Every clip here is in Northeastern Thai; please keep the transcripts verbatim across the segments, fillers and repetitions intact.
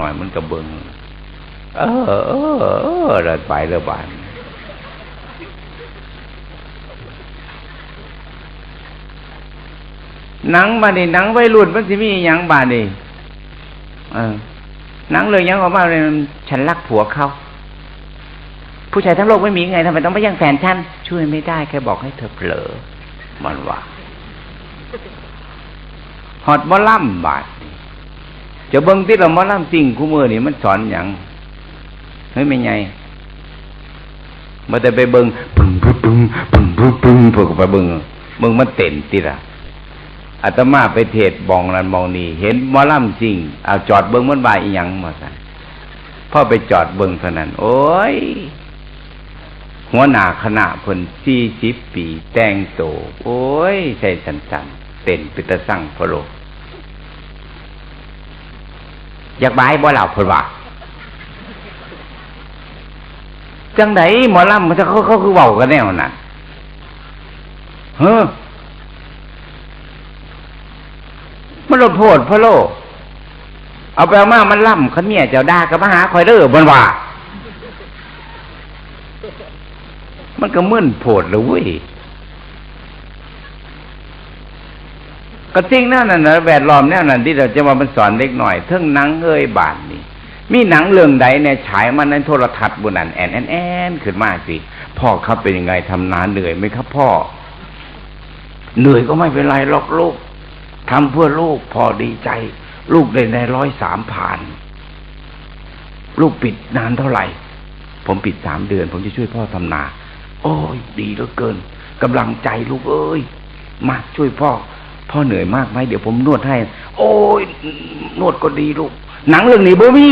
น้อยมันก็เบิ่ง เออ เออ เออ แล้วไปแล้วบาด หนังบาดนี้ หนังวัยรุ่นมันสิมีอิหยังบาดนี้ เออ หนังเรื่องหยังออกมาเลย ฉันรักผัวเขา ผู้ชายทั้งโลกไม่มีไง ทำไมต้องมาแย่งแฟนฉัน ช่วยไม่ได้ แค่บอกให้เธอเผลอ มันว่า ฮอดหมอลำบาดนี้ จะเบิ่งติดละหมอลำซิ่งคู่มื้อนี่มันสอนหยัง เฮ้ย แม่ใหญ่ บ่ได้ไปเบิ่ง ปึ้ง ปึ้ง ปึ้ง ปึ้ง ปึ้ง พวกก็ไปเบิ่ง เบิ่งมันเต้นติล่ะ อาตมาไปเทศน์หม่องนั้นหม่องนี้ เห็นหมอลำซิ่ง เอาจอดเบิ่งมันว่าอิหยัง ว่าซั่น พอไปจอดเบิ่งเท่านั้น โอ้ย หัวหน้าคณะเพิ่น สี่สิบปี แต่งโต โอ้ย ใส่สั้นๆ เต้นเป็นตาซังพะโล อยากบายบ่ล่ะ เพิ่นว่า จั่งใด๋หมอลำ เขา เขา เขาคือเว้ากันแนวนั้น เฮ้อ มันโลดโพดพะโล เอาไปเอามามันลำ คันเมียเจ้าด่าก็มาหาข้อยเด้อ เพิ่นว่า มันก็มึนโพดเลยเว้ย ก็สิ่งแนวนั้นน่ะ แวดล้อมแนวนั้นที่เราจะว่ามันสอนเด็กน้อย เทิงหนังเอ่ย บาดนี้ มีหนังเรื่องใดแน่ฉายมาในโทรทัศน์บุนั้น แอน แอน แอน ขึ้นมาสิ "พ่อครับ เป็นยังไงทำนาเหนื่อยไหมครับพ่อ" "เหนื่อยก็ไม่เป็นไรหรอกลูก ทำเพื่อลูก พ่อดีใจ ลูกได้นายร้อยสามผ่าน ลูกปิดนานเท่าไหร่" "ผมปิดสามเดือน ผมจะช่วยพ่อทำนา" "โอ้ย ดีเหลือเกิน กำลังใจลูกเอ้ย มาช่วยพ่อ พ่อเหนื่อยมากไหม เดี๋ยวผมนวดให้" "โอ้ย นวดก็ดีลูก" หนังเรื่องนี้บ่มี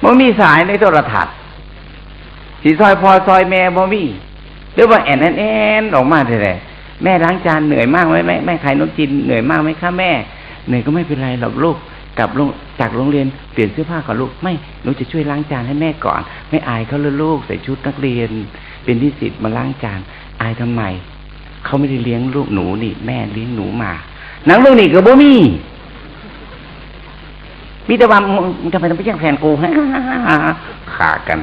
บ่มีสายในโทรทัศน์ สิซอยพ่อซอยแม่บ่มี หรือว่าแอนแอนแอนออกมาแท้ๆ "แม่ล้างจานเหนื่อยมากไหม แม่ แม่ขายนมจีนเหนื่อยมากไหมคะแม่" "เหนื่อยก็ไม่เป็นไรหรอกลูก กลับโรง จากโรงเรียนเปลี่ยนเสื้อผ้าก่อนลูก" "ไม่ หนูจะช่วยล้างจานให้แม่ก่อน" "ไม่อายเขาเหรอลูก ใส่ชุดนักเรียน เป็นนิสิตมาล้างจาน อายทำไม เขาไม่ได้เลี้ยงลูกหนูนี่ แม่เลี้ยงหนูมา" หนังเรื่องนี้ก็บ่มี มีแต่ว่า "มึง มึงทำไมต้องไปแย่งแฟนกู" ฆ่ากัน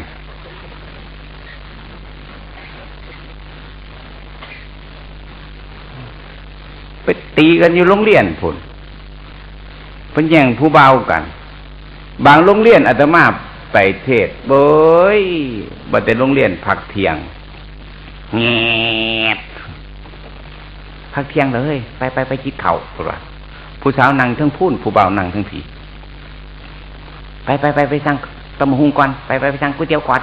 ไปตีกันอยู่โรงเรียนพุ้น เพิ่นแย่งผู้บ่าวกัน บางโรงเรียนอาตมาไปเทศน์ โอ้ย บ่แต่โรงเรียนพักเที่ยง แงด "พักเที่ยงแล้วเฮ้ย ไปไปไปกินข้าว" เพิ่นว่า ผู้สาวนั่งเทิงพู้น ผู้บ่าวนั่งเทิงพี้ "ไปไปไปไปสั่งตำบักหุ่งก่อน ไปไปไปสั่งก๋วยเตี๋ยวก่อน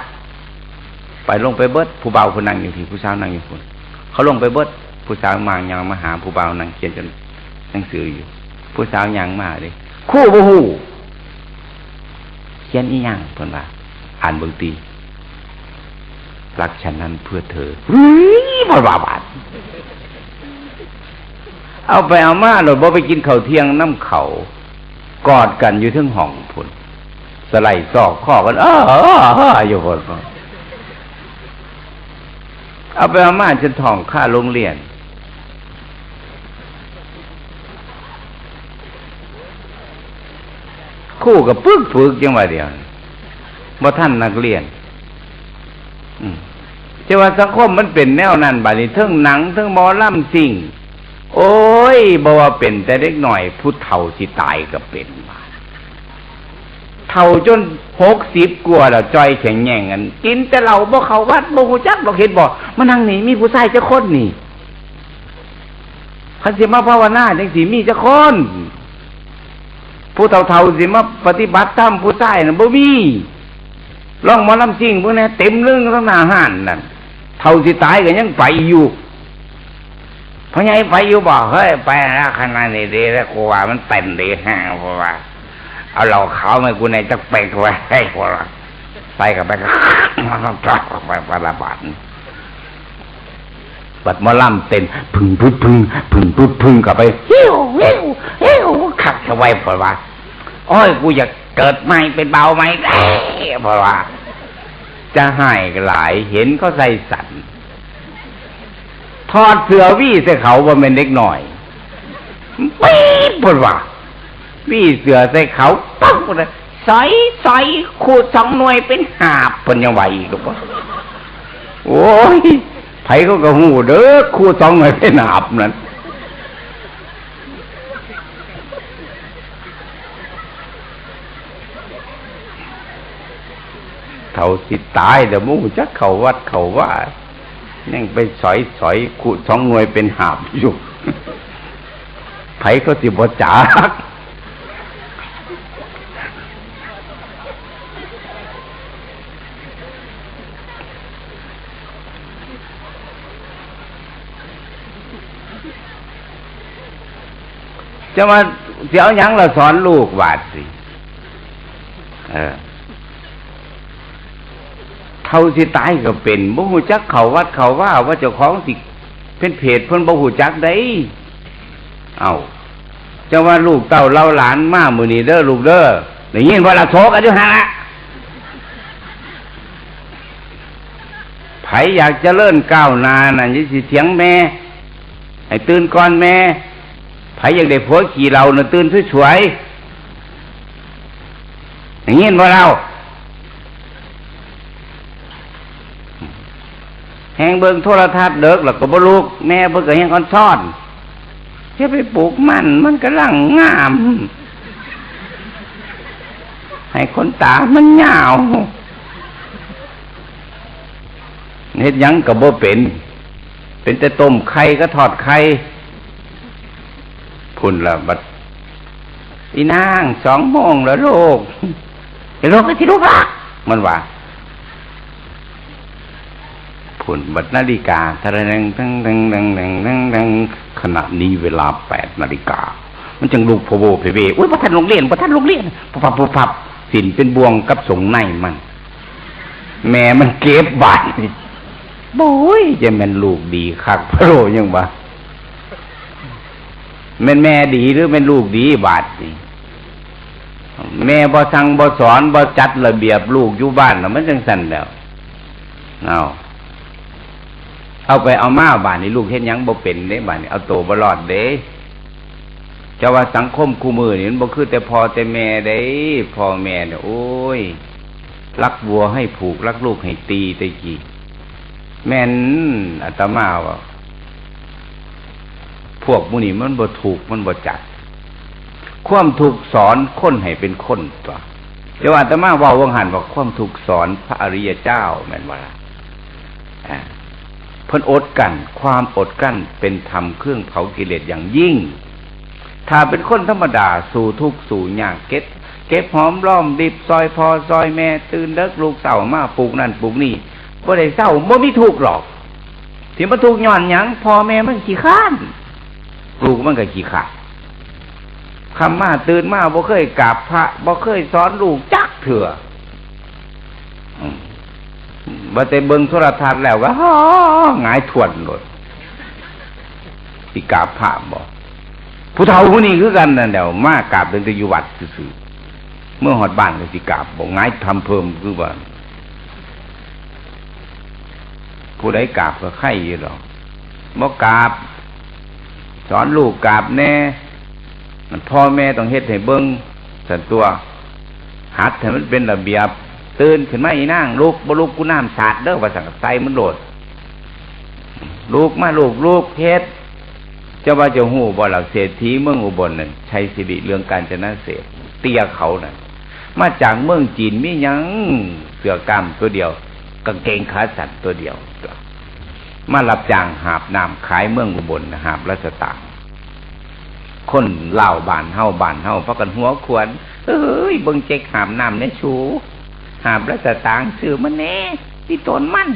" ไปลงไปเบิด ผู้บ่าวผู้นั่งอยู่พี้ ผู้สาวนั่งอยู่พุ้น เขาลงไปเบิด ผู้สาวมางย่างมาหา ผู้บ่าวนั่งเขียนจดหนังสืออยู่ ผู้สาวย่างมาเด้ "ครูบ่ฮู้ เขียนอีหยัง" เพิ่นว่า "อ่านเบิ่งติ รักฉันนั้นเพื่อเธอ" เฮ้ย เพิ่นว่าบาด เอาไปเอามาโลดบ่ไปกินข้าวเที่ยงนำเขา กอดกันอยู่เทิงห้องพุ้น สไลด์ซอกคอกัน เอ้อ เอ้อ เอ้อ อยู่พุ้น เอาไปเอามาจนท้องคาโรงเรียน ครูก็ปึกปึกจั่งว่าเดียว บ่ทันนักเรียน อืม แต่ว่าสังคมมันเป็นแนวนั้น บาดนี้เทิงหนังเทิงหมอลำซิ่ง โอ้ย บ่ว่าเป็นแต่เด็กน้อย ผู้เฒ่าสิตายก็เป็น เฒ่าจนหกสิบกว่าแล้ว จ่อยแข็งแย่งกัน กินแต่เหล้า บ่เข้าวัด บ่ฮู้จักดอก เห็นบ่ มานั่งนี่ มีผู้ชายจักคนนี่ คันสิมาภาวนาจั่งซี้ มีจักคน ผู้เฒ่าๆ สิมาปฏิบัติธรรม ผู้ชายน่ะบ่มี ลองหมอลำซิ่งเบิ่งแหน่ เต็มเรื่องทั้งหน้าห้านนั่น เฒ่าสิตายก็ยังไปอยู่ "พ่อใหญ่ไปอยู่บ่" "เฮ้ย ไปแล้ว ขนาดนี้ดีแล้ว กูว่ามันเต้นดีแฮง เพราะว่า เอาเหล้าขาวมาให้กูแหน่จักเป๊ก" ว่า "เฮ้ย พวกเราไปกันไปกัน" ไปละบาด บัดหมอลำเต้น พึงพึงพึง พึงพึงพึง เข้าไป "ฮิ้ว ฮิ้ว ฮิ้ว" คักซะไว้ เพิ่นว่า "โอ้ย กูอยากเกิดใหม่เป็นบ่าวใหม่เด้" เพิ่นว่า จะให้หลาย เห็นเขาใส่สั้น ถอดเสื้อวีใส่เขา บ่แม่นเด็กน้อย ปี๊บเพิ่นว่า วีเสื้อใส่เขา ปังเพิ่นว่า สอย สอย ขูดสองหน่วยเป็นหาบ เพิ่นยังว่าอีกว่า โอ้ย ไผเขาก็ฮู้เด้อ ขูดสองหน่วยเป็นหาบนั่น เฒ่าสิตายแล้ว บ่ฮู้จักเข้าวัดเข้าวา ยังไปสอย สอย ขูดสองหน่วยเป็นหาบอยู่ ไผเขาสิบ่จัก จะมาสิเอาหยังละสอนลูกบาดสิ เออ เฒ่าสิตายก็เป็น บ่ฮู้จักเข้าวัดเข้าวา ว่าเจ้าของสิเป็นเปรต เพิ่นบ่ฮู้จักได๋ เอ้า จังว่าลูกเต้าเหล่าหลานมามื้อนี้เด้อลูกเด้อ ได้ยินบ่ล่ะ โศกกันอยู่หั่นล่ะ ไผอยากเจริญก้าวหน้านั่น อย่าสิเถียงแม่ ให้ตื่นก่อนแม่ ไผอยากได้ผัวขี้เหล้าน่ะ ตื่นสวยๆ ได้ยินบ่เล่า แฮงเบิ่งโทรทัศน์เดิกแล้วก็บ่ลุก แม่เพิ่นก็แฮงออนซอน อย่าไปปลูกมัน มันกำลังงาม ให้ขนตามันยาว เฮ็ดหยังก็บ่เป็น เป็นแต่ต้มไข่กับทอดไข่ พุ้นละบัด อีนาง สองโมงแล้วลูก ไอ้ลูกก็สิลุกละ มันว่า พุ้นบัดนาฬิกา ทะระแดง แดง แดง แดง แดง แดง แดง ขณะนี้เวลาแปดนาฬิกา มันจังลุกพะโวเพเว อุ๊ย บ่ทันลงเรียน บ่ทันลงเรียน ปุ๊บปับ ปุ๊บปับ สิ้นเป็นบ่วงกับสงในมัน แม่มันเก็บบาดนี่ โอ้ย จะแม่นลูกดีคัก พะโลยังว่า แม่นแม่ดีหรือแม่นลูกดีบาดนี่ แม่บ่สั่งบ่สอนบ่จัดระเบียบลูกอยู่บ้านน่ะ มันจังซั่นแหล้ว เอา เอาไปเอามาบาดนี้ลูกเฮ็ดหยังบ่เป็นเด้ บาดนี้เอาตัวบ่รอดเด้ จะว่าสังคมคู่มื้อนี่มันบ่คือแต่พ่อแต่แม่เด้ พ่อแม่เนี่ย โอ้ย รักวัวให้ผูก รักลูกให้ตีแต่กี้ แม่น อาตมาว่า พวกหมู่นี้มันบ่ถูก มันบ่จัด ความทุกข์สอนคนให้เป็นคนตั๊ว แต่ว่าอาตมาเว้าว่างหั่นว่าความทุกข์สอนพระอริยเจ้า แม่นบ่ล่ะ อ่า เพิ่นอดกลั้น ความอดกลั้นเป็นธรรมเครื่องเผากิเลสอย่างยิ่ง ถ้าเป็นคนธรรมดา สู้ทุกข์สู้ยาก เก็บ เก็บหอมรอมริบ ซอยพ่อซอยแม่ ตื่นเดิกลุกเช้ามาปลูกนั่นปลูกนี่ บ่ได้เซา บ่มีทุกข์หรอก ที่มันทุกข์ย้อนหยัง พ่อแม่มันขี้คร้าน ลูกมันก็ขี้คร้าน ค่ำมาตื่นมาบ่เคยกราบพระ บ่เคยสอนลูกจักเทื่อ อืม ว่าแต่เบิ่งโทรทัศน์แล้วก็ ฮ้อ หงายท้วนโลด สิกราบพระบ่ ผู้เฒ่าผู้นี้คือกันนั่นแหล้ว มากราบตั้งแต่อยู่วัดซื่อๆ เมื่อฮอดบ้านก็สิกราบบ่ หงายทำเพิ่มคือว่า ผู้ใดกราบก็ไคร่อยู่ดอก บ่กราบ สอนลูกกราบแหน่ มันพ่อแม่ต้องเฮ็ดให้เบิ่ง ซั่นตั๊ว หัดให้มันเป็นระเบียบ ตื่นขึ้นมาอีนาง ลุก บ่ลุกกูน้ำสาดเด้อ ว่าซั่นก็ใส่มันโลด ลุกมาลูก ลุกเฮ็ด เจ้าว่าเจ้าฮู้บ่ล่ะ เศรษฐีเมืองอุบลนั่น ชัยสิริ เรืองกาญจนเศรษฐ เตี้ยเขานั่น มาจากเมืองจีน มีหยัง เสื้อกล้ามตัวเดียว กางเกงขาสั้นตัวเดียว มารับจ้างหาบน้ำขายเมืองอุบลน่ะ หาบละสตางค์ คนลาวบ้านเฮา บ้านเฮาพากันหัวขวน เอ้ย เบิ่งเจ๊กหาบน้ำแหน่สู หาบละสตางค์ ซื้อมาแหน่ ที่ตนมัน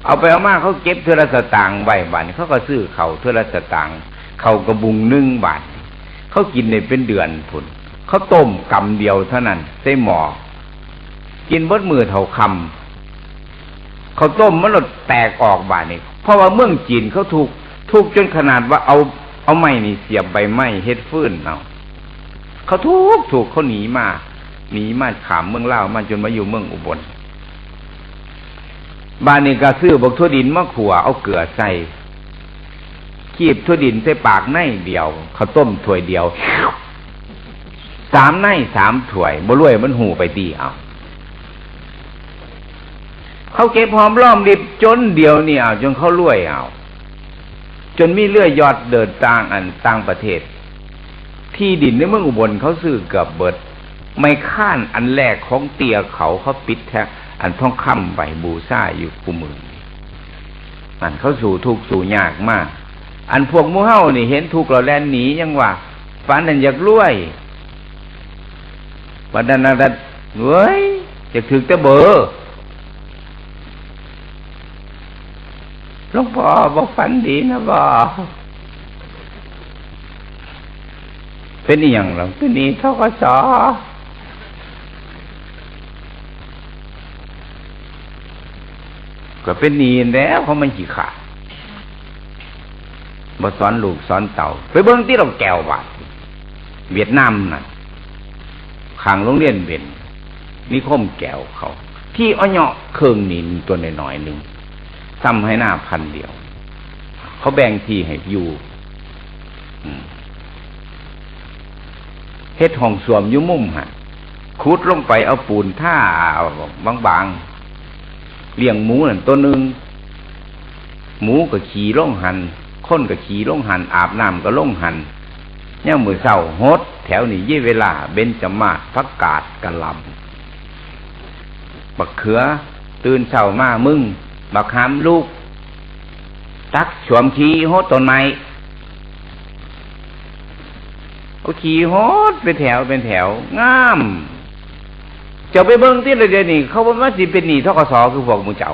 เอาไปเอามาเขาเก็บเทื่อละสตางค์ไว้ บาดนี้เขาก็ซื้อข้าวเทื่อละสตางค์ ข้าวกระบุงหนึ่ง บาดนี้ เขากินได้เป็นเดือนพุ้น เขาต้มกำเดียวเท่านั้น ใส่หม้อ กินเบิดมื้อเท่าค่ำ ข้าวต้มมันหลุดแตกออกบาดนี้ เพราะว่าเมืองจีนเขาทุกข์ ทุกข์จนขนาดว่าเอา เอาไม้นี่เสียบใบไม้เฮ็ดฟืนเอา เขาทุกข์ ทุกข์ เขาหนีมา หนีมาข้ามเมืองลาวมาจนมาอยู่เมืองอุบล บาดนี้ก็ซื้อบักถั่วดินมาขั่ว เอาเกลือใส่ จีบถ้วยดินใส่ปากในเดียว ข้าวต้มถ้วยเดียว สามในสามถ้วย บ่รวยมันหูไปติ เอา เขาเก็บหอมรอมริบจนเดี๋ยวนี้ เอา จนเขารวย เอา จนมีเรือยอชต์เดินต่างอันต่างประเทศ ที่ดินในเมืองอุบลเขาซื้อเกือบเบิด ไม้ค้านอันแรกของเตี้ยเขา เขาปิดแท้ อันทองคำไว้บูชาอยู่คู่มือ อันเขาสู้ทุกข์สู้ยากมา อันพวกหมู่เฮานี่เห็นทุกข์แล้วแล่นหนี ยังว่า ฝันนั่นอยากรวย วันนั้นนะ เว้ย อยากถืกแต่เบอร์ หลวงพ่อบ่ฝันดีนะบ่ เป็นอีหยังหรอ เป็นหนี้ ธ.ก.ส. ก็เป็นหนี้แล้ว เพราะมันขี้ขลาด บ่สอนลูกสอนเต้า ไปเบิ่งติดอกแก้วบาด เวียดนามน่ะ ข้างโรงเรียนเบญ นิคมแก้วเขา ที่อเนาะเครื่องนินตัวน้อยๆหนึ่ง ซ้ำให้หน้าพันเดียว เขาแบ่งที่ให้อยู่ อืม เฮ็ดห้องส้วมอยู่มุมหั่น ขุดลงไปเอาปูนทาบางๆ เลี้ยงหมูนั่นตัวหนึ่ง หมูก็ขี่ลงหั่น คนก็ขี่ลงหั่น อาบน้ำก็ลงหั่น ยามมื้อเช้าหดแถวนี้ เยเวลา เบญจมาศ ผักกาด กะหล่ำ บักเขือ ตื่นเช้ามา มึง บักหำ ลุก ตักส้วมขี้หดต้นไม้ เอาขี้หดเป็นแถวเป็นแถว งาม เจ้าไปเบิ่งติ เดี๋ยวนี้เขาบ่มาสิเป็นหนี้ ธ.ก.ส. คือพวกหมู่เจ้า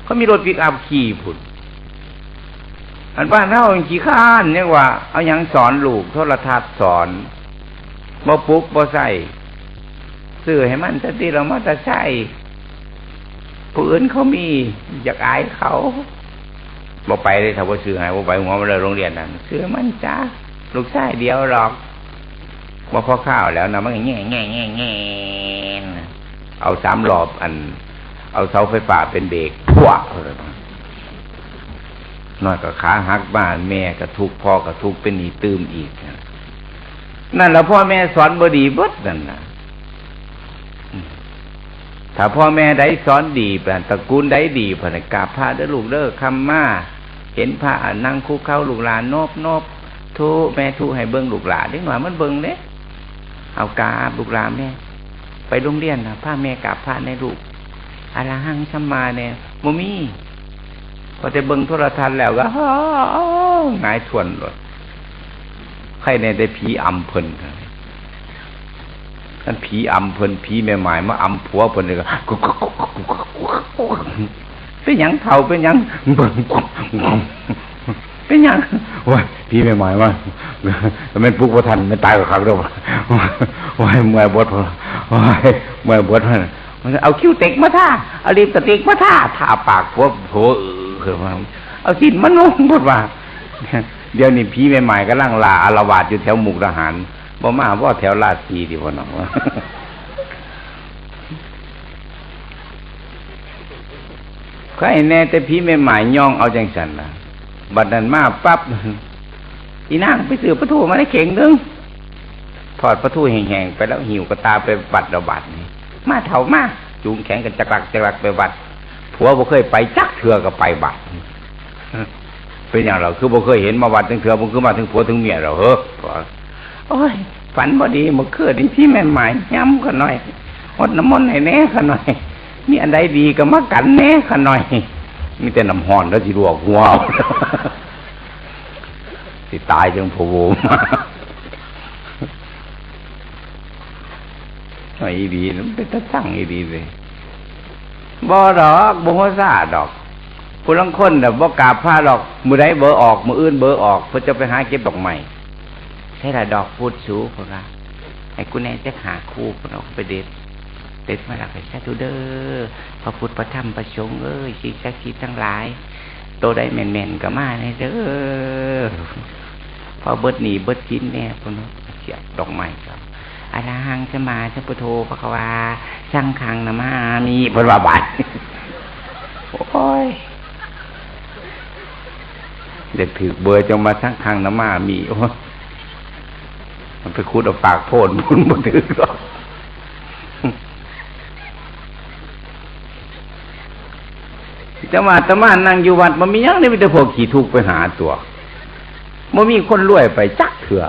เขามีรถปิกอัพขี่พุ้น อันบ้านเฮาขี้คร้าน ยังว่าเอาหยังสอนลูก โทรทัศน์สอน บ่ปลุกบ่ใส่ ซื้อให้มันซะติ ละมอเตอร์ไซค์ ผู้อื่นเขามี อยากอายเขา บ่ไปเลย ถ้าบ่ซื้อให้ บ่ไปหัวมันเลย โรงเรียนนั่น ซื้อมันจ้า ลูกชายเดียวหรอก บ่พอข้าวแล้วนะ มันก็แง่แง่แง่แง่ เอาสามรอบ อัน เอาเสาไฟฟ้าเป็นเบรก พั่ว น้อยก็ขาหักมา แม่ก็ทุกข์ พ่อก็ทุกข์ เป็นหนี้ตื่มอีก นั่นล่ะ พ่อแม่สอนบ่ดีเบิดนั่นน่ะ ถ้าพ่อแม่ใดสอนดี ตระกูลใดดี เพิ่นให้กราบพระเด้อลูกเด้อ ค่ำมา เห็นพระนั่งคุกเข่า ลูกหลานนบนบ ทุ แม่ทุให้เบิ่งลูกหลาน เด็กน้อยมันเบิ่งเด้ เอากราบลูกหลานแม่ ไปโรงเรียนน่ะ พาแม่กราบพระแน่ลูก อะระหังสัมมาแน่ บ่มี พอแต่เบิ่งโทรทัศน์แล้วก็ หงายท้วนโลด ใครแน่แต่ผีอำเพิ่น คันผีอำเพิ่น ผีแม่หมายมาอำผัวเพิ่นนี่ก็ เป็นหยังเฒ่า เป็นหยัง เป็นหยัง โอ้ย ผีแม่หมายมา แม่นปลุกบ่ทัน แม่นตายก็คักเด้อ โอ้ย เมื่อยบด โอ้ย เมื่อยบด มันเอาคิ้วเต็กมาทา เอาลิปสติกมาทา ทาปากผัว ผัว เออ เอาสิ้นมานุ่ง เพิ่นว่า เดี๋ยวนี้ผีแม่หมายกำลังล่าอาละวาดอยู่แถวมุกดาหาร บ่มาบ่แถวราชสีติพ่อน้อง ใครแน่แต่ผีแม่หมายย่องเอาจังซั่นล่ะ บัดนั้นมาปั๊บ อีนางไปซื้อปลาทูมาได้เข่งหนึ่ง ทอดปลาทูแห้งๆ ไปแล้วหิ้วกระตาไปวัดแล้วบาดนี้ มาเฒ่ามา จูงแขนกันจักรักจักรักไปวัด ผัวบ่เคยไปจักเทื่อก็ไปบาด เป็นหยังล่ะ คือบ่เคยเห็นมาวัดจักเทื่อ บ่คือมาถึงผัวถึงเมียแล้วเหรอ โอ้ย ฝันบ่ดีเมื่อคืนนี่ ผีแม่หมายย้ำข้าน้อย ฮดน้ำมนต์ให้แน่ข้าน้อย มีอันใดดีก็มากันแน่ข้าน้อย มีแต่น้ำฮ้อนแล้วสิลวกหัวเอา สิตายจังพะโวมา อีหลี มันเป็นตาสั่งอีหลีเลย บ่ดอก บ่หัวซ่าดอก ผู้ลางคนน่ะบ่กราบพระดอก มื้อใดเบอร์ออก มื้ออื่นเบอร์ออก เพิ่นจะไปหาเก็บดอกไม้ ใช่ละดอกพุดสู เพิ่นว่า ให้กูแหน่จักห้าคู่ เพิ่นเอาไปเด็ด เด็ดมาแล้วก็สาธุเด้อ พระพุทธ พระธรรม พระสงฆ์เอ้ย สิ่งศักดิ์สิทธิ์ทั้งหลาย โตใดแม่นๆก็มาแหน่เด้อ พอเบิดหนี้เบิดสินแหน่ เพิ่นว่า เสียบดอกไม้ครับ อะระหังสัมมาสัมพุทโธ ภะคะวา สังฆังนะมามิ เพิ่นว่าบาด โอ้ย เด็กถือเบอร์จังมาทั้งคางน้ำมามี โอ้ย มันไปขุดเอาปากโพน มันบ่ถือหรอก จังว่าอาตมานั่งอยู่วัด มันมีหยังนี่ มีแต่พวกขี้ทุกข์ไปหาตัว บ่มีคนรวยไปจักเทื่อ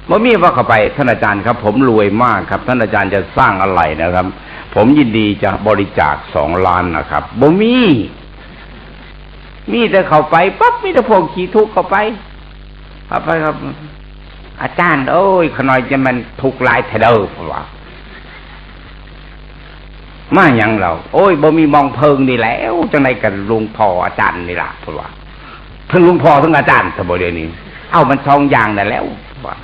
บ่มีว่าเข้าไป "ท่านอาจารย์ครับ ผมรวยมากครับ ท่านอาจารย์จะสร้างอะไรนะครับ ผมยินดีจะบริจาคสองล้านนะครับ" บ่มี มีแต่เข้าไปปั๊บ มีแต่พวกขี้ทุกข์เข้าไป เข้าไปครับ "อาจารย์เอ้ย ขน้อยจะมันทุกข์หลายแท้เด้อ" เพิ่นว่า "มาหยังเรา" "โอ้ย บ่มีหม่องเพิ่งนี่แหล้ว จังได๋ก็หลวงพ่ออาจารย์นี่ล่ะ" เพิ่นว่า "เพิ่งหลวงพ่อเพิ่งอาจารย์ซะบ่เดี๋ยวนี้" "เอ้า มันสองอย่างนั่นแหล้ว" เพิ่นว่า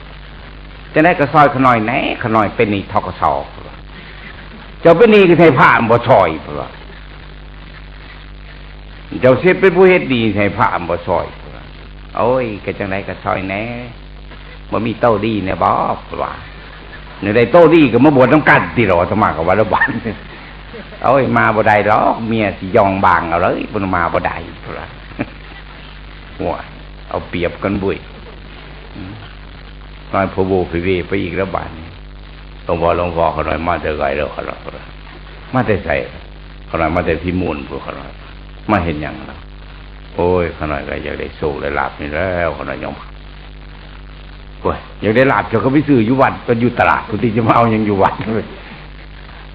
"จังได๋ก็ซอยขน้อยแหน่ ขน้อยเป็นหนี้ ธ.ก.ส" เพิ่นว่า "เจ้าเป็นหนี้ก็ให้พระบ่ซอย" เพิ่นว่า "เจ้าสิเป็นผู้เฮ็ดหนี้ให้พระบ่ซอย" เพิ่นว่า "โอ้ย ก็จังได๋ก็ซอยแหน่ บ่มีโตดีแหน่บ่" เพิ่นว่า "นี่ได้โตดีก็มาบวชนำกันติดอก" อาตมาก็ว่าแล้วบาด "โอ้ย มาบ่ได้ดอก เมียสิย่องบางเอาเลย" เพิ่นว่า "มาบ่ได้" เพิ่นว่า "โอ้ย เอาเปรียบกันบุ้ย" อืม น้อยพะโวพะเวไปอีกแล้วบาดนี้ "หลวงพ่อ หลวงพ่อ ขน้อยมาแต่ไกลแล้ว" ขน้อย "มาแต่ไส" "ขน้อยมาแต่พิมูลพุ้น" ขน้อย "มาเฮ็ดหยังล่ะ" "โอ้ย ขน้อยก็อยากได้โชคได้ลาภนี่แหล้ว" ขน้อยยอม "โอ้ย อยากได้ลาภเจ้าก็ไปซื้ออยู่วัด ก็อยู่ตลาดพุ้นติ จะมาเอาหยังอยู่วัด"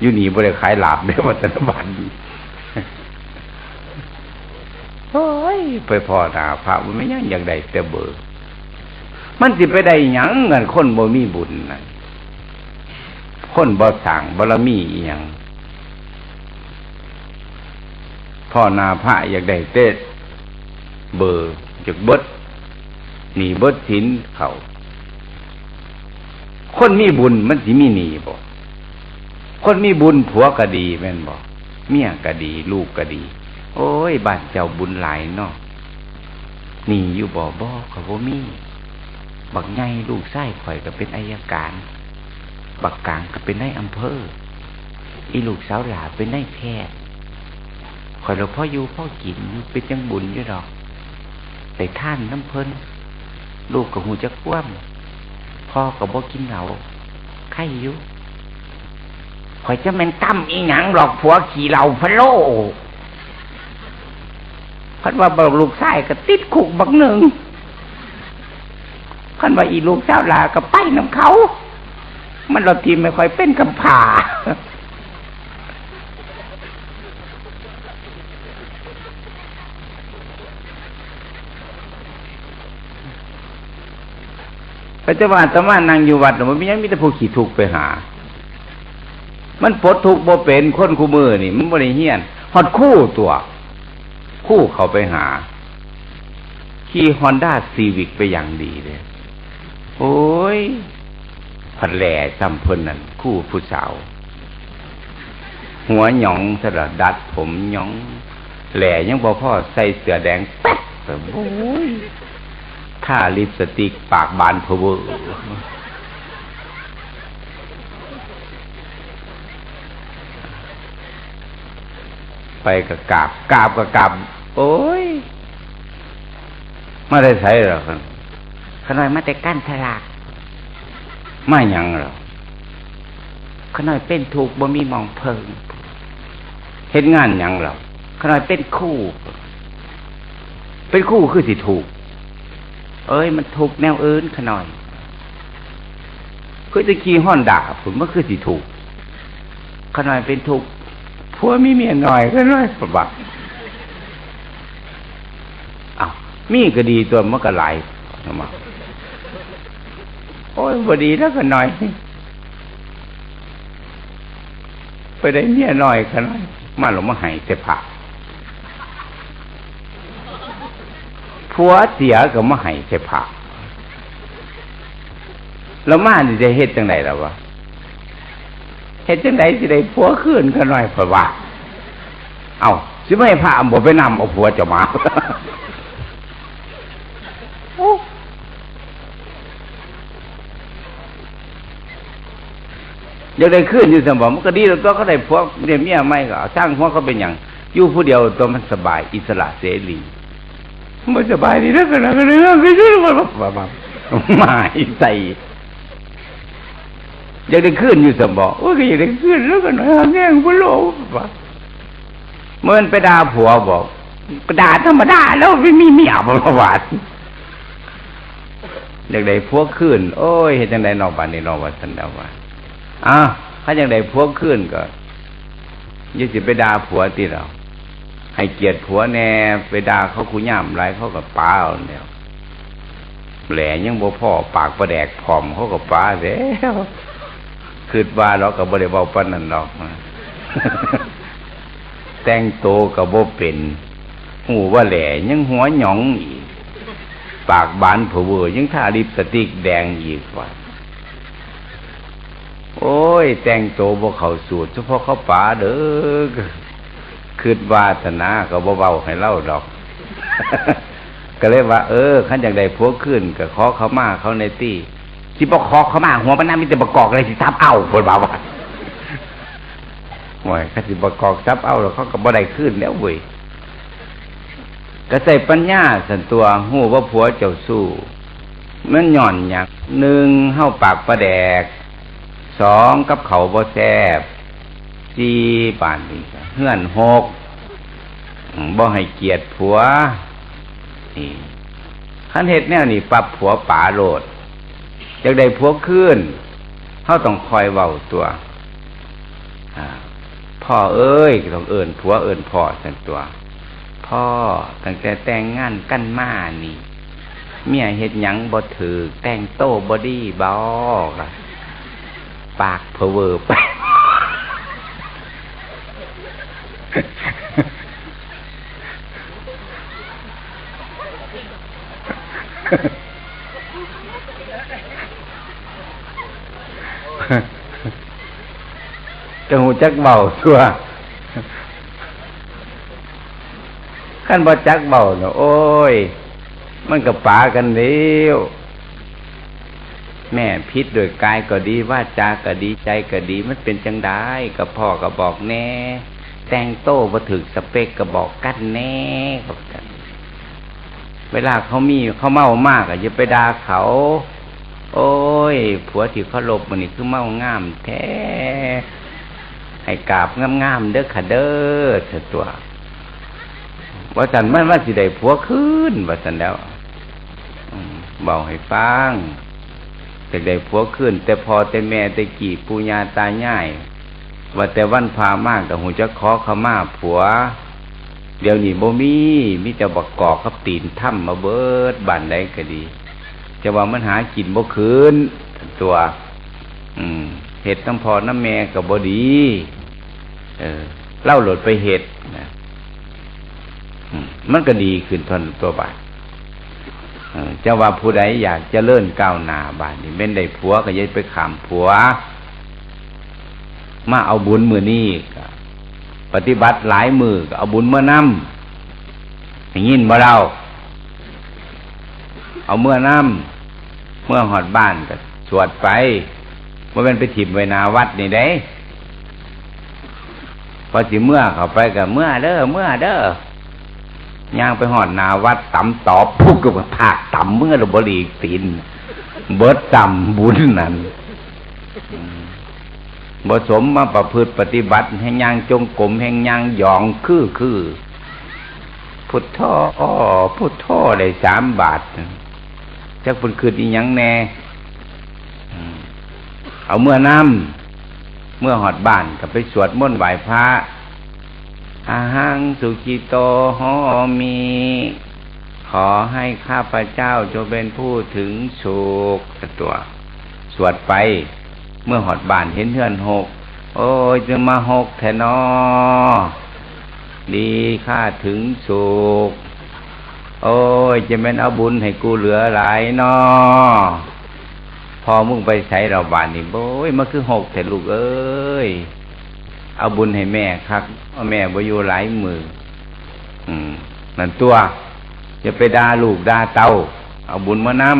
อยู่นี่บ่ได้ขายลาภเด้ วัดแต่ละบาท โอ้ย ไปพ้อหน้าพระ มันไม่ยังอยากได้แต่เบอร์ มันสิไปได้หยังกัน คนบ่มีบุญนั่น คนบ่สร้างบารมีอีหยัง พ้อหน้าพระอยากได้แต่เบอร์ อยากเบิดหนี้เบิดสินเขา คนมีบุญมันสิมีหนี้บ่ คนมีบุญผัวก็ดีแม่นบ่ เมียก็ดี ลูกก็ดี "โอ้ย บ้านเจ้าบุญหลายเนาะ หนี้อยู่บ่" "บ่ ข้อยบ่มี บักใหญ่ลูกชายข้อยก็เป็นอัยการ บักกลางก็เป็นนายอำเภอ อีลูกสาวหล้าเป็นนายแพทย์ ข้อยละพออยู่พอกินอยู่ เป็นจั่งบุญอยู่ดอก ได้ทานนำเพิ่น ลูกก็ฮู้จักความ พ่อก็บ่กินเหล้า ไคอยู่ ข้อยจะแม่นกำอีหยังดอก ผัวขี้เหล้าพะโล้ คันว่าบักลูกชายก็ติดคุกบักหนึ่ง คันว่าอีลูกสาวหล้าก็ไปนำเขา มันละถิ่มให้ข้อยเป็นกำพร้า" เขาจะว่าอาตมานั่งอยู่วัดน่ะ มันมีหยัง มีแต่ผู้ขี้ทุกข์ไปหา มันปลดทุกข์บ่เป็น คนคู่มื้อนี่มันบ่ได้เฮียน ฮอดครูตั๊ว ครูเข้าไปหา ขี่ฮอนด้าซีวิกไปอย่างดีเลย โอ้ย พัดแหล่ซ้ำเพิ่นนั่น ครูผู้สาว หัวหยองซะละ ดัดผมหยอง แหล่ยังบ่พอ ใส่เสื้อแดงแป๊ด โอ้ย ทาลิปสติกปากบานเพอเวอร์ ไปก็กราบ กราบก็กราบ โอ้ย มาแต่ไสล่ะ ข้าน้อยมาแต่กันทะลัก มาหยังล่ะ ข้าน้อยเป็นทุกข์บ่มีหม่องเพิ่ง เฮ็ดงานหยังล่ะ ข้าน้อยเป็นครู เป็นครูคือสิทุกข์ เอ้ย มันทุกข์แนวอื่นข้าน้อย คือจะขี่ฮอนด้าพุ้น มันคือสิทุกข์ ข้าน้อยเป็นทุกข์ ผัวมีเมียน้อย ข้าน้อย บัก อ้าว มีก็ดีตั๊ว มันก็หลาย โอ้ย บ่ดีแล้วข้าน้อย ไปได้เมียน้อยข้าน้อย มาแล้วมาให้แต่พระ ผัวเสียก็มาให้แต่พระ แล้วมานี่จะเฮ็ดจั่งใดล่ะวะ เฮ็ดจั่งใดสิได้ผัวคืนข้าน้อย ข้อยว่า เอ้า สิมาให้พระบ่ไปนำเอาผัวเจ้ามา โอ้ อยากได้คืนอยู่ซั่นบ่ มันก็ดีแล้วตั๊ว เขาได้ผัวได้เมียใหม่ก็เอา ช่างหัวเขาเป็นหยัง อยู่ผู้เดียวตั๊ว มันสบาย อิสระเสรี มันสบายดีแล้วกันนะ ก็เลยก็เลยว่าว่าว่าหมายใส่ อยากได้คืนอยู่สมบ่ โอ้ย ก็อยากได้คืนแล้วกันนะ แง่งบ่โลภว่า มันไปด่าผัวบอก ก็ด่าธรรมดาแล้ว ไม่มีเมียบ่ประวัติ อยากได้ผัวคืน โอ้ย เฮ็ดจังได๋เนาะ บัดนี้เนาะ ว่าซั่นแล้วว่า อ้าว คันอยากได้ผัวคืนก็ อย่าสิไปด่าผัวติล่ะ ให้เกียรติผัวแหน่ ไปด่าเขาคุย่ามหลาย เขาก็ป๋าเอาแล้ว แหล่ยังบ่พอ ปากปลาแดกพร้อม เขาก็ป๋าแล้ว คิดว่าดอก ก็บ่ได้เว้าปานนั้นดอก แต่งโตก็บ่เป็น ฮู้ว่าแหล่ยังหัวหยองอีก ปากบานเผลอเวอยังทาลิปสติกแดงอีกว่า โอ้ย แต่งโตบ่เข้าสูตร เฉพาะเขาป๋าเด้อ คิดว่าตะนาก็บ่เว้าให้เล่าดอก ก็เลยว่า เออ คันอยากได้ผัวคืนก็ขอขมาเขาแหน่ติ สิบ่ขอขมาหัวปานนั้น มีแต่บักกอกเลยสิทับเอา เพิ่นว่าว่า โอ้ย คันสิบักกอกทับเอาแล้ว เขาก็บ่ได้คืนแล้วเว้ย ก็ใช้ปัญญาซั่นตั่ว ฮู้ว่าผัวเจ้าชู้ มันย้อนหยัง หนึ่ง เฮาปากปลาแดก สอง กับข้าวบ่แซ่บ สี่ บาดนี้ก็เฮือนฮก อืม บ่ให้เกียรติผัว นี่ คันเฮ็ดแนวนี้ปั๊บ ผัวป๋าโลด อยากได้ผัวคืน เฮาต้องคอยเว้าตั่ว อ่า พ่อเอ้ย ต้องเอิ้นผัวเอิ้นพ่อซั่นตั่ว พ่อ ตั้งแต่แต่งงานกันมานี่ เมียเฮ็ดหยังบ่ถูก แต่งโตบ่ดีบ่ ปากเผลอเวอไป ต้องฮู้จักเว้าตั่ว คันบ่จักเว้าน่ะ โอ้ย มันก็ป๋ากันแล้ว แม่ผิดด้วยกายก็ดี วาจาก็ดี ใจก็ดี มันเป็นจั่งใด ก็พ่อก็บอกแหน่ แต่งโตบ่ถูกสเปคก็บอกกันแหน่ ก็ว่าซั่น เวลาเขามี เขาเมามาก็อย่าไปด่าเขา โอ้ย ผัวที่เคารพมื้อนี้คือเมางามแท้ ให้กราบงามๆเด้อค่ะเด้อ ซั่นตั่ว ว่าซั่น มันว่าสิได้ผัวคืน ว่าซั่นแล้ว อืม เว้าให้ฟัง อยากได้ผัวคืน แต่พ่อแต่แม่แต่กี้ปู่ย่าตายาย ว่าแต่วันพระมาก็ฮู้จักขอขมาผัว เดี๋ยวนี้บ่มี มีแต่บักกอกกับตีนถ้ำมาเบิด บ้านใดก็ดี จะว่ามันหากินบ่คืน ซั่นตั่ว อืม เฮ็ดนำพ่อนำแม่ก็บ่ดี เออ ลาวโลดไปเฮ็ดนะ อืม มันก็ดีขึ้นเท่านั้นตั่วบาด เออ จะว่าผู้ใดอยากเจริญก้าวหน้าบาดนี้ แม่นได้ผัวก็อย่าไปข้ามผัว มาเอาบุญมื้อนี้ก็ปฏิบัติหลายมื้อก็เอาบุญเมือนำ ได้ยินบ่ลาว เอาเมือนำ เมือฮอดบ้านก็สวดไป บ่แม่นไปถิ่มไว้หน้าวัดนี่เด้ พอสิเมือเข้าไปก็ "เมือเด้อ เมือเด้อ" ย่างไปฮอดหน้าวัด ตำตอบ พุกก็พากตำ เมือแล้วบ่หลีกตีน เบิดตำบุญนั่น อืม บ่สมมาประพฤติปฏิบัติ แฮ่งย่างจงกรม แฮ่งย่างหยองคือคือ พุทโธ พุทโธ ได้สามบาท จักเพิ่นคิดอีหยังแน่ อืม เอาเมือนำ เมือฮอดบ้านก็ไปสวดมนต์ไหว้พระ อะหังสุขิโตโหมิ ขอให้ข้าพเจ้าจงเป็นผู้ถึงสุข ตัว สวดไป เมือฮอดบ้านเห็นเฮือนฮก โอ้ย จะมาฮกแท้น้อ ดีข้าถึงสุข โอ้ย จะแม่นเอาบุญให้กูเหลือหลายน้อ พ่อมึงไปไสแล้วบาดนี้ โอ้ย มาคือฮกแท้ลูกเอ้ย เอาบุญให้แม่คัก แม่บ่อยู่หลายมื้อ อืม นั่นตัว อย่าไปด่าลูกด่าเต้า เอาบุญมานำ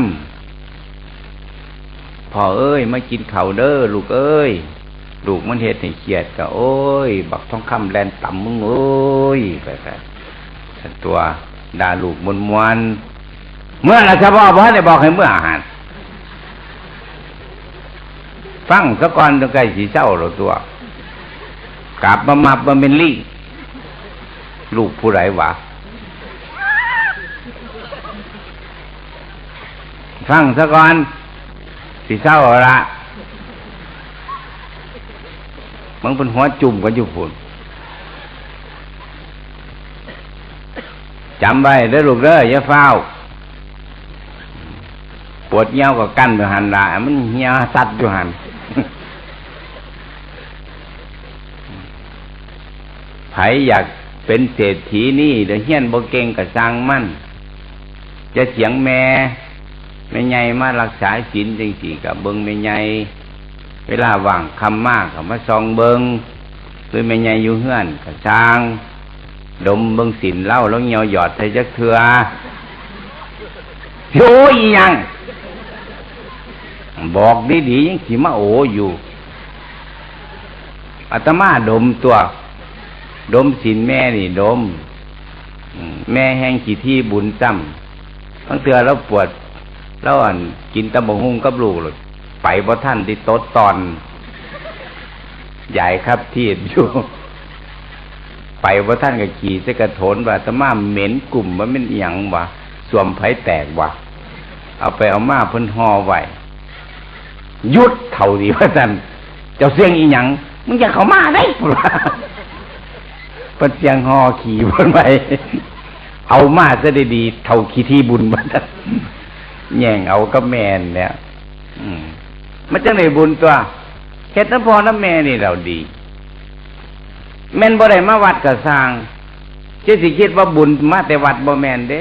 พ่อเอ้ย มากินข้าวเด้อลูกเอ้ย ลูกมันเฮ็ดให้เครียดก็ โอ้ย บักทองคำแล่นตำมึงเอ้ย ไปๆ ซั่นตัว ด่าลูกม่วนๆ เมื่อละเฉพาะบ่ทันได้บอกให้เมื่อหั่น ฟังซะก่อน จั่งใกล้สิเซาแล้วตั่ว กราบมามับมาเป็นลิง ลูกผู้ใดวะ ฟังซะก่อน สิเซาแล้วละ มึงเป็นหัวจุ่มกันอยู่พุ้น จำไว้เด้อลูกเด้อ อย่าฟ้าว ปวดเยี่ยวก็กั้นอยู่หั่นล่ะ มันเหี่ยซัดอยู่หั่น ไผอยากเป็นเศรษฐีนี่ เดี๋ยวเฮียนบ่เก่งก็ซ่างมัน จะเถียงแม่ แม่ใหญ่มารักษาศีลจั่งซี้ก็เบิ่งแม่ใหญ่ เวลาว่างค่ำมาก็มาส่องเบิ่ง หรือแม่ใหญ่อยู่เฮือนก็ซ่าง ดมเบิ่งศีลลาว ลาวเหี่ยวหยอดใส่จักเทื่อ โอ้ย อีหยัง บอกดีๆ ยังสิมาโออยู่ อาตมาดมตั่ว ดมศีลแม่นี่ดม อืม แม่แฮงขี้ถี่บุญซ้ำ บางเทื่อลาวปวด ลาว อั่น กินตำบักหุ่งกับลูก ไปบ่ทัน ติดตดตอน ยายขับถีบอยู่ ไปบ่ทันก็ขี้ใส่กระโถน ว่าอาตมาเหม็นกุ่ม ว่าแม่นอิหยังวะ ส้วมไผแตกวะ เอาไปเอามาเพิ่นห่อไว้ หยุดเฒ่านี่ ว่าซั่น เจ้าเสียงอีหยัง มึงอย่าเข้ามาเด้ เพิ่นว่า เพิ่นเสียงห่อขี้เพิ่นไว้ เอามาซะดีๆ เฒ่าขี้ถี่บุญ ว่าซั่น แย่งเอากับแม่นแหละ อืม มันจั่งได้บุญตั่ว เฮ็ดนำพ่อนำแม่นี่แหล้วดี แม่นบ่ได้มาวัดก็ซ่าง เจ้าสิคิดว่าบุญมาแต่วัด บ่แม่นเด้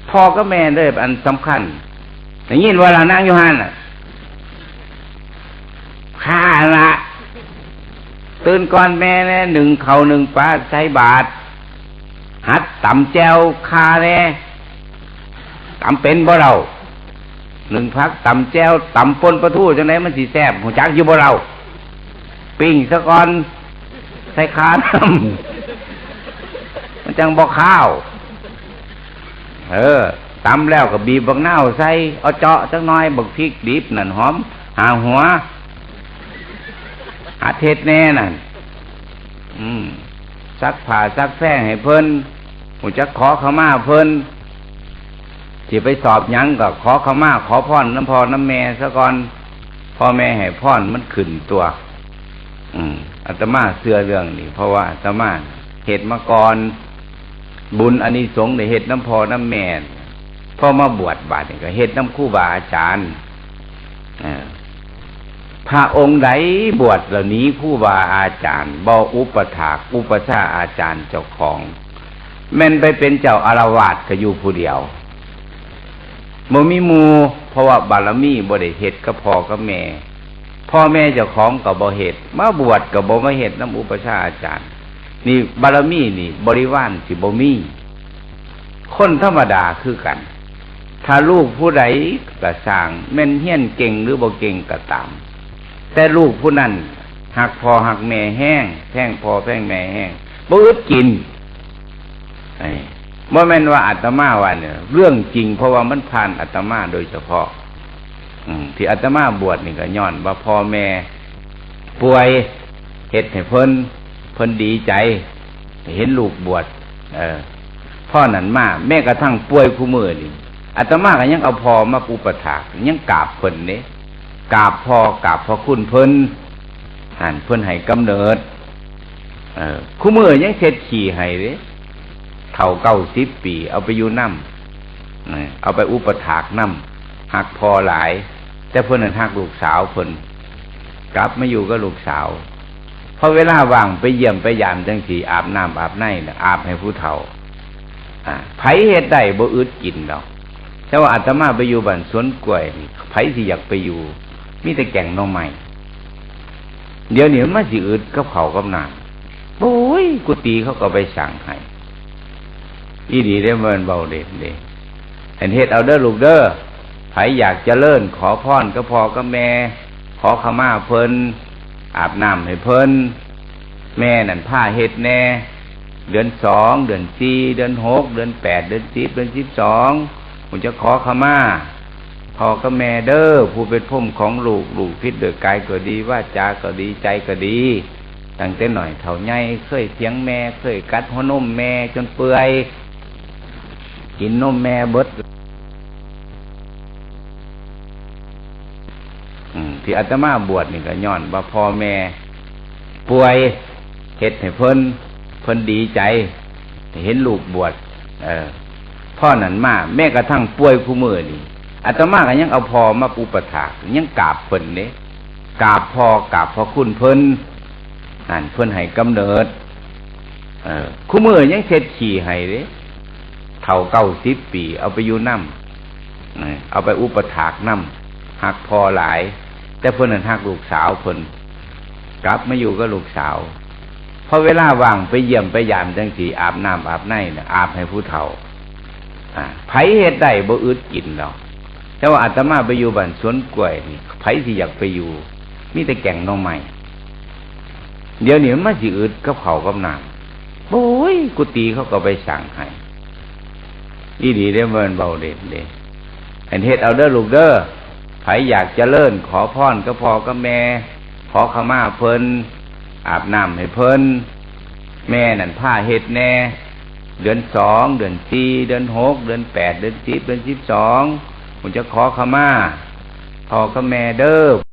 พ่อกับแม่เด้ออันสำคัญ ได้ยินว่าล่ะ นางอยู่หั่นน่ะ ข้าละ ตื่นก่อนแม่แน่ นึ่งข้าวนึ่งปลาใส่บาตร หัดตำแจ่วข่าแน่ ตำเป็นบ่เล่า นึ่งผักตำแจ่ว ตำป่นปลาทูจั่งใดมันสิแซ่บ ฮู้จักอยู่บ่เล่า ปิ้งซะก่อน ใส่ข่านำ มันจั่งบ่คาว เออ ตำแล้วก็บีบบักนาวใส่ เอาเจาะจักหน่อย บักพริกดิบนั่นหอม ห้าหัว หัดเฮ็ดแน่นั่น อืม ซักผ้าซักแพรงให้เพิ่น ฮู้จักขอขมาเพิ่น สิไปสอบหยังก็ขอขมา ขอพรนำพ่อนำแม่ซะก่อน พ่อแม่ให้พรมันขึ้นตั่ว อืม อาตมาเชื่อเรื่องนี้ เพราะว่าอาตมาเฮ็ดมาก่อน บุญอานิสงส์ได้เฮ็ดนำพ่อนำแม่ พอมาบวชบาดนี้ก็เฮ็ดนำครูบาอาจารย์ เออ พระองค์ใดบวชแล้วหนีครูบาอาจารย์ บ่อุปถากอุปัชฌาย์อาจารย์เจ้าของ แม่นไปเป็นเจ้าอาละวาดก็อยู่ผู้เดียว บ่มีหมู่ เพราะว่าบารมีบ่ได้เฮ็ดกับพ่อกับแม่ พ่อแม่เจ้าของก็บ่เฮ็ด มาบวชก็บ่มาเฮ็ดนำอุปัชฌาย์อาจารย์ นี่บารมีนี่บริวารสิบ่มี คนธรรมดาคือกัน ถ้าลูกผู้ใดก็ซ่าง แม่นเฮียนเก่งหรือบ่เก่งก็ตาม แต่ลูกผู้นั้นฮักพ่อฮักแม่แฮง แพงพ่อแพงแม่แฮง บ่อึดกิน ไอ้ บ่แม่นว่าอาตมาว่าเนี่ย เรื่องจริง เพราะว่ามันผ่านอาตมาโดยเฉพาะ อืม ที่อาตมาบวชนี่ก็ย้อนว่าพ่อแม่ป่วย เฮ็ดให้เพิ่น เพิ่นดีใจ เห็นลูกบวช เออ พอนั้นมา แม้กระทั่งป่วยคู่มื้อนี่ อาตมาก็ยังเอาพ่อมาอุปถาก ยังกราบเพิ่นเด้ กราบพ่อ กราบพระคุณเพิ่น หั่นเพิ่นให้กำเนิด เออ คู่มื้อยังเช็ดขี้ให้เด้ เฒ่าเก้าสิบปี เอาไปอยู่นำ เออ เอาไปอุปถากนำ ฮักพ่อหลาย แต่เพิ่นนั้นฮักลูกสาวเพิ่น กลับมาอยู่กับลูกสาว พอเวลาว่างไปเยี่ยมไปยามจั่งซี้ อาบน้ำอาบในน่ะ อาบให้ผู้เฒ่า อ่า ไผเฮ็ดได้บ่อึดกินดอก แต่ว่าอาตมาไปอยู่บ้านสวนกล้วยนี่ ไผสิอยากไปอยู่ มีแต่แกงหน่อไม้ เดี๋ยวนี้มันมาสิอึดกับข้าวกับน้ำ โอ้ย กุฏิเขาก็ไปสร้างให้ อีหลีเด้ มันเว้าเล่นเด้ อันเฮ็ดเอาเด้อลูกเด้อ ไผอยากเจริญ ขอพรกับพ่อกับแม่ ขอขมาเพิ่น อาบน้ำให้เพิ่น แม่นั่นพาเฮ็ดแน่ เดือนสองเดือนสี่เดือนหกเดือนแปดเดือนสิบเดือนสิบสองผมจะขอขมาพ่อกับแม่เด้อผู้เป็นพรหมของลูก ลูกผิดด้วยกายก็ดีวาจาก็ดีใจก็ดี ตั้งแต่น้อยเฒ่าใหญ่เคยเถียงแม่เคยกัดหัวนมแม่จนเปื่อยกินนมแม่เบิด อืมที่อาตมาบวชนี่ก็ย้อนว่าพ่อแม่ป่วยเฮ็ดให้เพิ่นเพิ่นดีใจเห็นลูกบวชเออพ่อนั้นมาแม้กระทั่งป่วยคู่มือนี่อาตมาก็ยังเอาพ่อมาอุปถากยังกราบเพิ่นเด้กราบพ่อกราบพระคุณเพิ่นนั่นเพิ่นให้กำเนิดเออคู่มือยังเช็ดขี้ให้เด้เฒ่าเก้าสิบปีเอาไปอยู่นำ เอาไปอุปถากนำหักพ่อหลาย แต่เพิ่นนั้นหักลูกสาวเพิ่นกลับมาอยู่กับลูกสาวพอเวลาว่างไปเยี่ยมไปยามจังสีอาบน้ำอาบในนะอาบให้ผู้เฒ่าอ่าไผเฮ็ดได้บ่อึดกินดอกแต่ว่าอาตมาไปอยู่บ้านสวนกล้วยนี่ไผสิอยากไปอยู่ มีแต่แกงหน่อไม้เดี๋ยวนี้มันมาสิอึดกับเขาวกับน้ำโอ้ยกุฏิเขาก็ไปสั่งให้ อีดีได้เมินเบาเด่นเด้อันเฮ็ดเอาเด้อลูกเด้อไผอยากเจริญขอพรกับพ่อกับแม่ขอขมาเพิ่นอาบน้ำให้เพิ่นแม่นั่นผ้าเฮ็ดแน่เดือนสองเดือนสี่เดือนหกเดือนแปดเดือนสิบเดือนสิบสองผมจะขอขมาพ่อกับแม่เด้อ